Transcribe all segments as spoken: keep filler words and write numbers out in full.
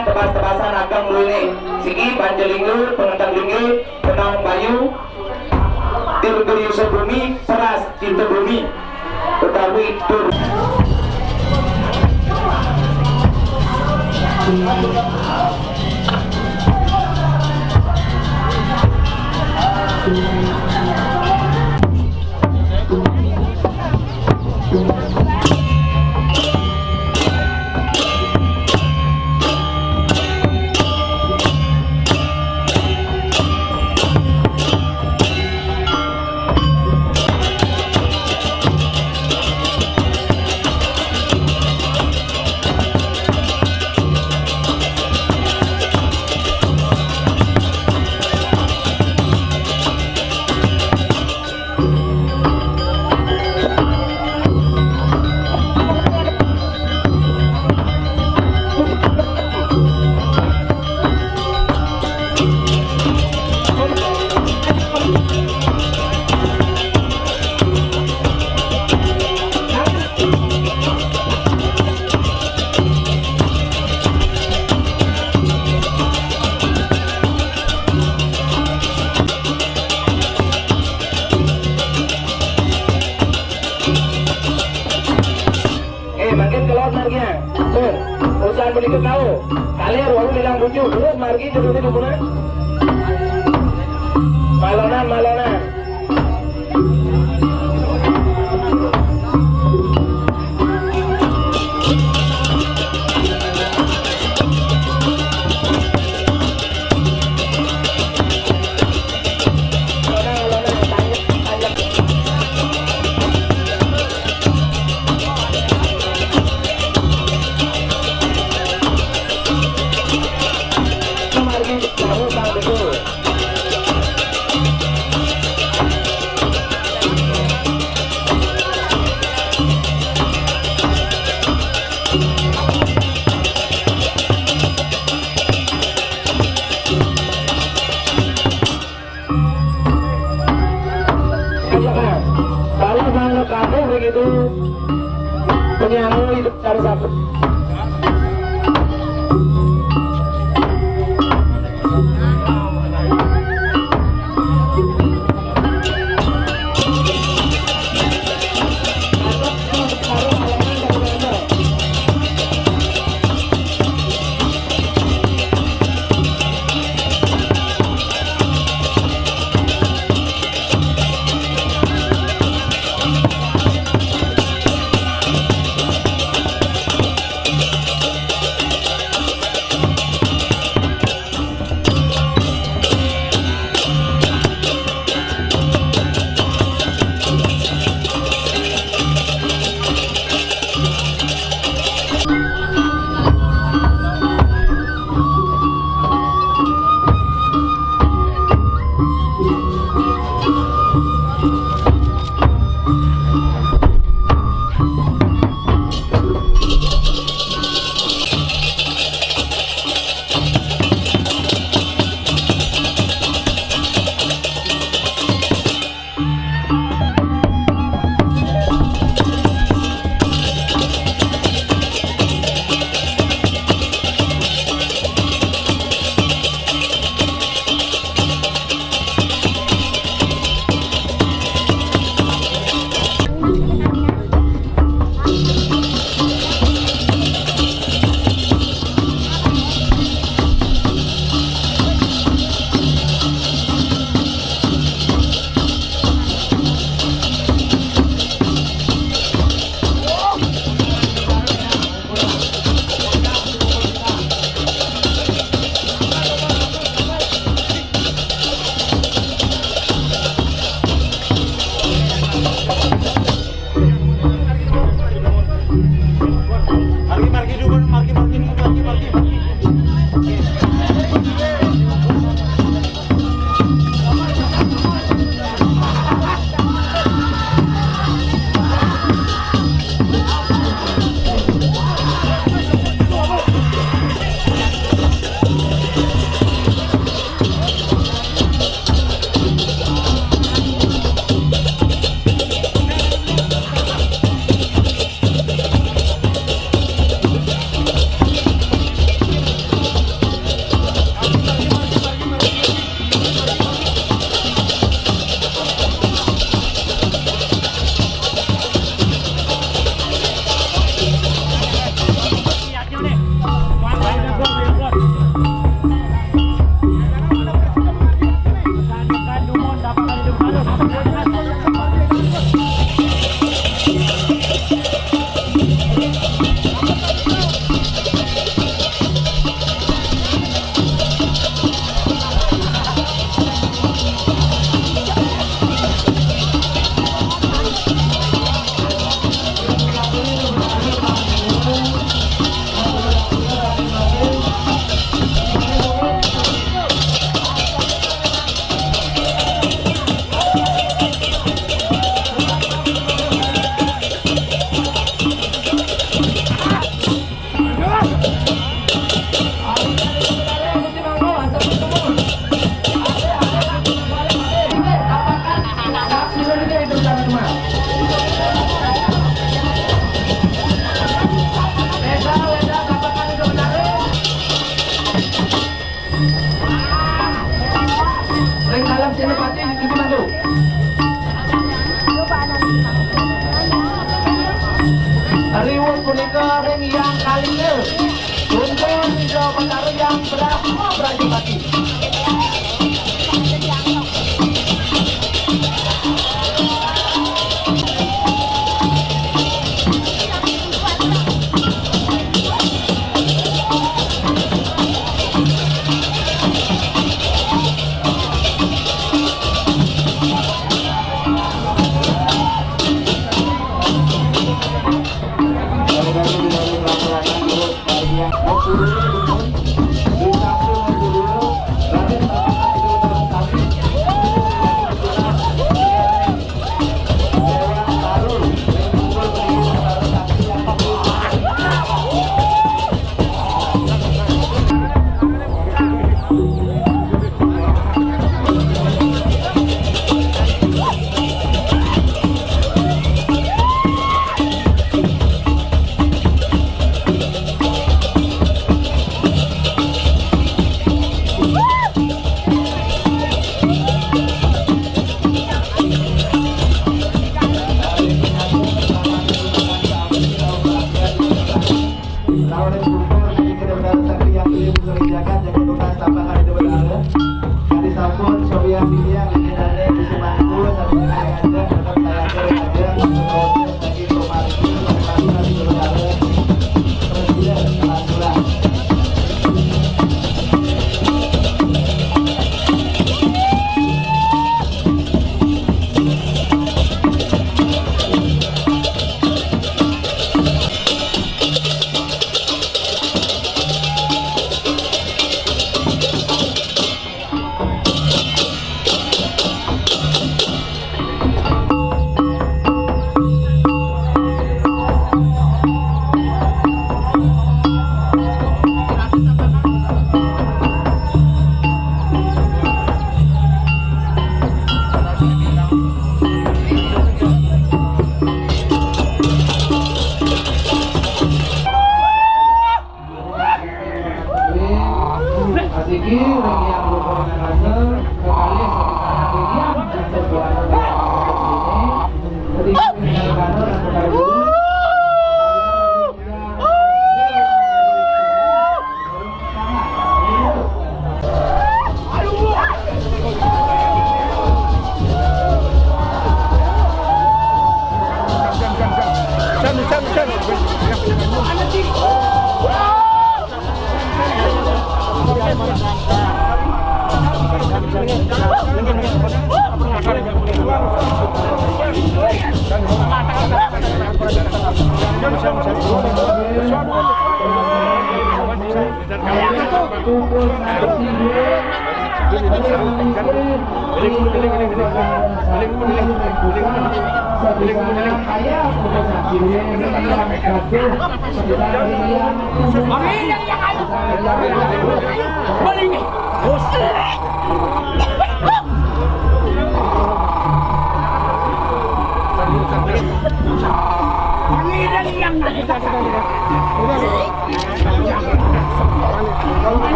Tebas-tebasan ageng luwih. Siki panca lingga, pengentek lingga, penang bayu, tirta yuswa bumi, peras cinta bumi, utawi tur. Eh, mangkin kelod margi. Tur, usan punika tau. Kalir walu lilang bucu, terus margi judulnya di mana? Malonan, malonan. Kalau nang kampung begitu, penyangu itu harus aku. Lawan syukur, jadi kita berharap sakti yang beliau bisa menjaga, jaga tugas tanpa ada berhala. Kami sampun, sobian bilian, ini ada di Sumangku, sampai ada, tetap saya atur aja, untuk proses lagi, pemargi, pemargi, nanti berhala. Terus dia, pelan-pelan. Asiki, urang yang lupa nang rasa, kekalih sekitar yang yang sebuah ini, sedikit yang kanan, yang sekarang dulu.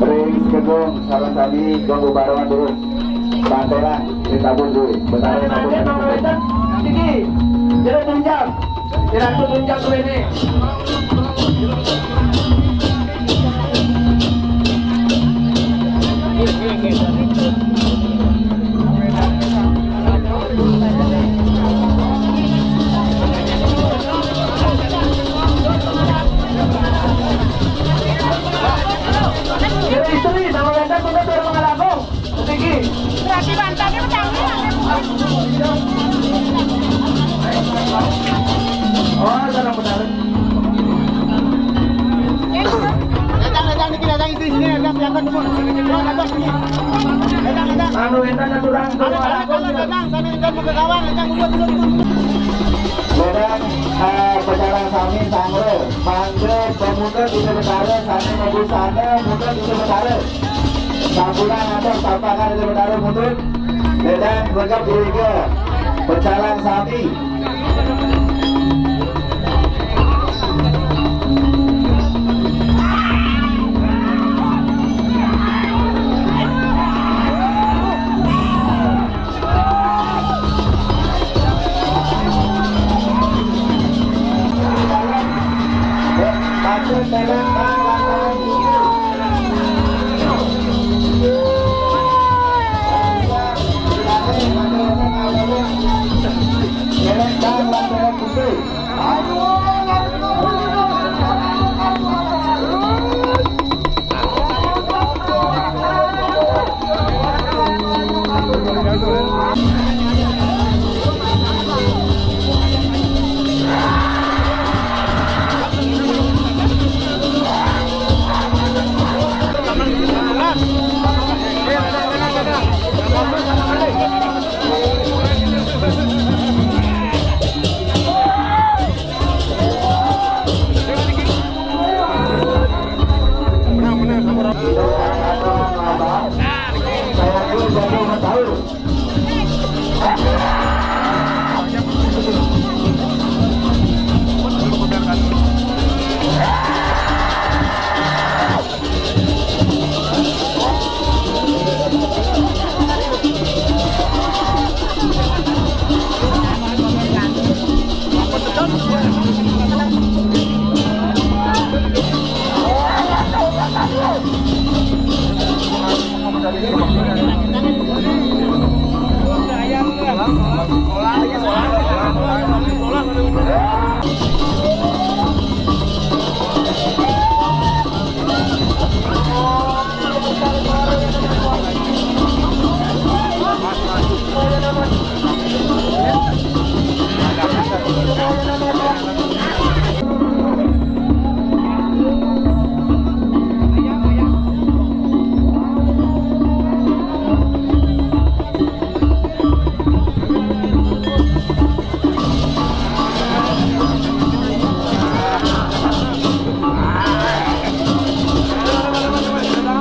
Ring Gedung sareng sami Gong Bubaron durung. Panteran ditabun duit. Betara tabun. Tinggi. Jadi tunjang. Tidak tunjang duit ini. Berarti bantalnya bertambah. Oh, kalau benar. Anu, énten aturan. Ledang, eh, pecalang sami sangro. Mangga pemuda di sementara, sami mabusana, muda di sementara. Sampuran atau sampangan di sementara mundur. Ledang lengkap diriga. Pecalang sami.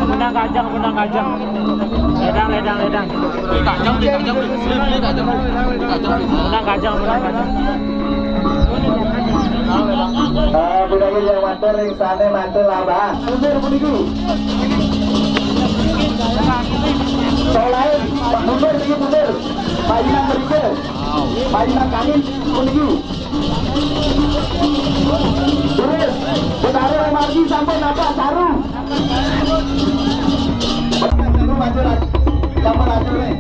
Menang kajang, menang kajang. Ledang, ledang, ledang. Beli kacang, beli kacang, beli, beli, beli kacang, beli kacang, beli. Menang kacang, menang kacang. Eh, budaya yang matur ring sane mantul lah, Bang. Mundur puniki. Selain, Pak, mundur niki, mundur. Pak Inang mriki. Pak Inang kanin puniki. Terus, Betara Margi sampun nabrak saru. Saru maju lagi. Sampun maju nih.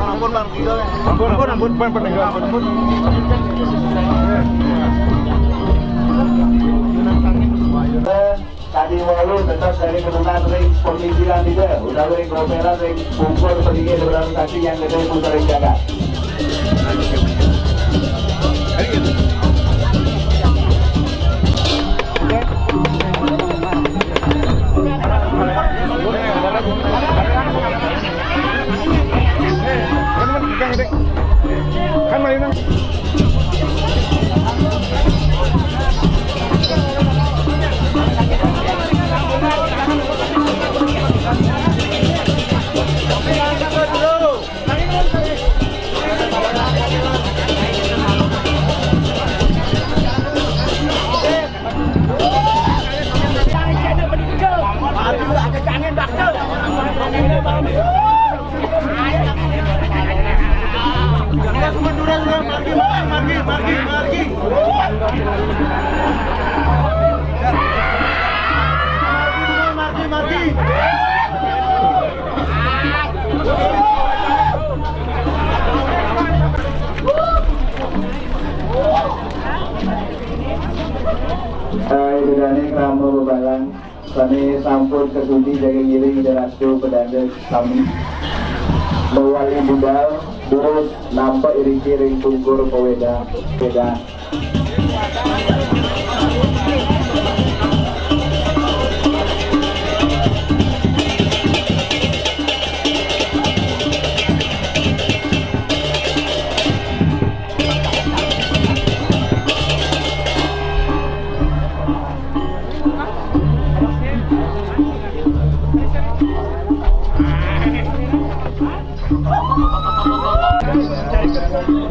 Ampun, ampun, ampun, ampun, ampun. Tadi walu tetap dari keturunan ring pemikiran juga, udah ring ropelan, ring pungkur, pedingin, berang kaki yang gede, putar ring jagat. Kan mainan. Hai, bedane krama bebalang, sane sampun kasudi jaga ngiring Ida Ratu Pedanda sami. Mawali budal, durus nampa iriki ring tungkur pawedang. Pedang.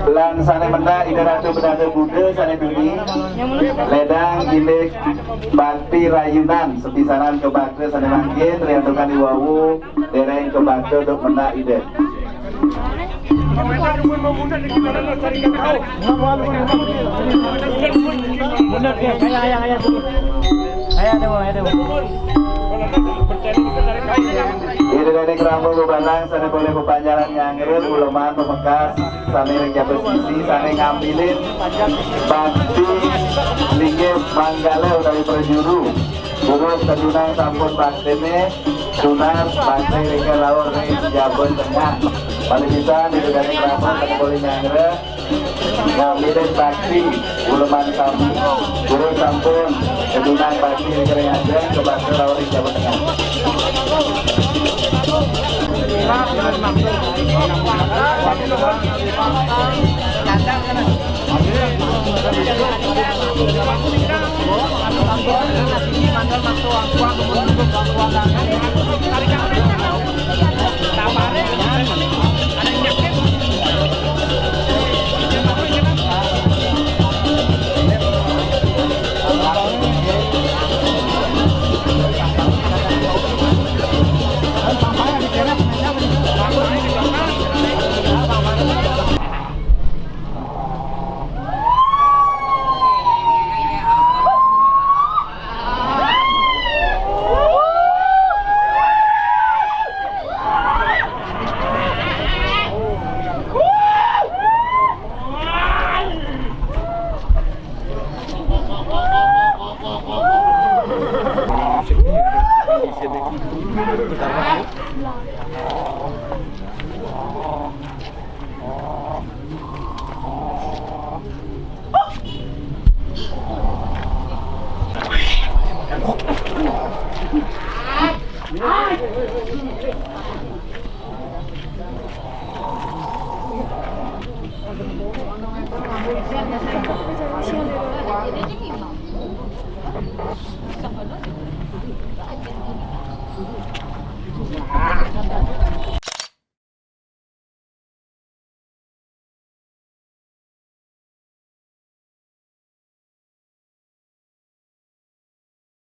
Lan sane mendak Ida Ratu Bedana Buda sane duni, ledang indik bakti rayunan sepisanan ka bakta sane mangkin, riantukan iwau dereng ka bakta duk mendak Ida. Mundur, mundur, mundur. Ayo, ayo, ayo, ayo. Ayo, ayo, ayo. Ida dané krama bebalang, sané polih bepanjalan nyanggra, uleman pamekas, sané ring jaba sisi, sané ngambilin bakti linggih manggala utawi prajuru. Durus tedunang sampun baktiné, tunas bakti ring laur ring jaba tengah. Malih pisan, ida dané krama sané polih nyanggra, ngambilin bakti uleman sami. Durus sampun tedunang bakti ring ajeng, kabakta laur ring jaba tengah.